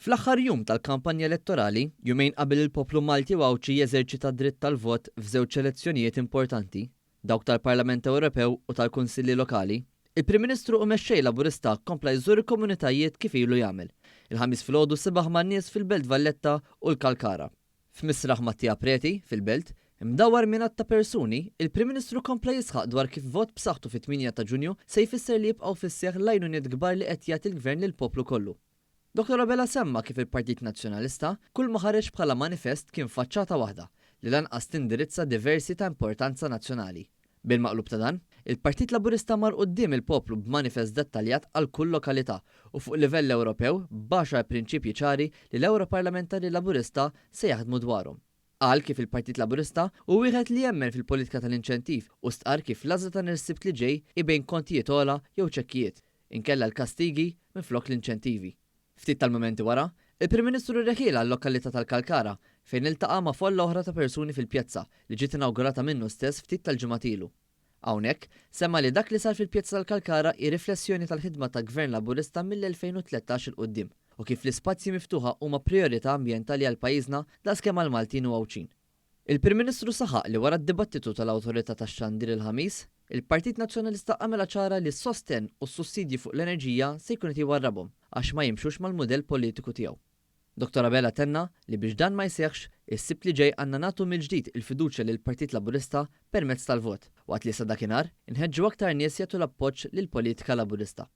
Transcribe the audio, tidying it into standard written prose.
Fl-aħħar jum tal-kampanja elettorali, jumejn qabel il-poplu Malti u Għawdxi jeżerċita d-dritt tal-vot f'żewġ elezzjonijiet importanti, dawk tal-Parlament Ewropew u tal-Kunsilli Lokali, il-Prim Ministru u Mexxej Laburista kompla jżur il-komunitajiet kif ilu jagħmel. Il-Ħamis filgħodu sebaħ man-nies fil-Belt Valletta u l-Kalkara. F'Misraħ Mattia Preti, fil-Belt, imdawwar minn għadd ta' persuni, il-Prim Ministru kompla jisħaq dwar kif vot b'saħħtu fit-8 ta' Ġunju se jfisser li jibqgħu fis-seħħ l-għajnuniet kbar li qed jagħti l-Gvern lill-poplu kollu. Dottor Abela semma kif il-Partit Nazzjonalista kull ma ħareġ bħala manifest kien faċċata waħda li lanqas tindirizza diversi ta' importanza nazzjonali. Bil-maqlub ta' dan, il-Partit Laburista mar quddiem il-poplu b'manifest dettaljat għal kull lokalità u fuq livell Ewropew b'għaxar prinċipji ċari li l-Ewroparlamentari Laburista se jaħdmu dwarhom. Qal kif il-Partit Laburista hu wieħed li jemmen fil-politika tal-inċentiv u stqarr kif l-għażla ta' nhar is-Sibt li ġej hi bejn kontijiet ogħla jew ċekkijiet, inkella l-kastigi minflok l-inċentivi. Ftit tal-mumenti wara, il-Prim Ministru rreħielha għal-lokalità tal-Kalkara fejn iltaqa' ma' folla oħra ta' persuni fil-pjazza li ġiet inawgurata minnu stess ftit tal-ġimgħat ilu. Hawnhekk, semma li dak li sar fil-Pjazza tal-Kalkara hi riflessjoni tal-ħidma ta' Gvern Laburista mill-2013 'il quddiem u kif l-ispazji miftuħa huma prijorità ambjentali għal pajjiżna daqskemm għall-Maltin u Għawdxin. Il-Prim Ministru saħaq li wara d-dibattitu tal-Awtorità tax-Xandir il-Ħamis, il-Partit Nazzjonalista għamilha ċara li s-sostenn u s-sussidji fuq l-enerġija se jkun qed jwarrabhom għax ma jimxux mal-mudell politiku tiegħu. Dottor Abela tenna li biex dan ma jseħħx, is-Sibt li ġej għandna nagħtu mill-ġdid il-fiduċja lill-Partit Laburista permezz tal-vot, waqt li sa dakinhar inħeġġu aktar nies jagħtu l-appoġġ lill-politika Laburista.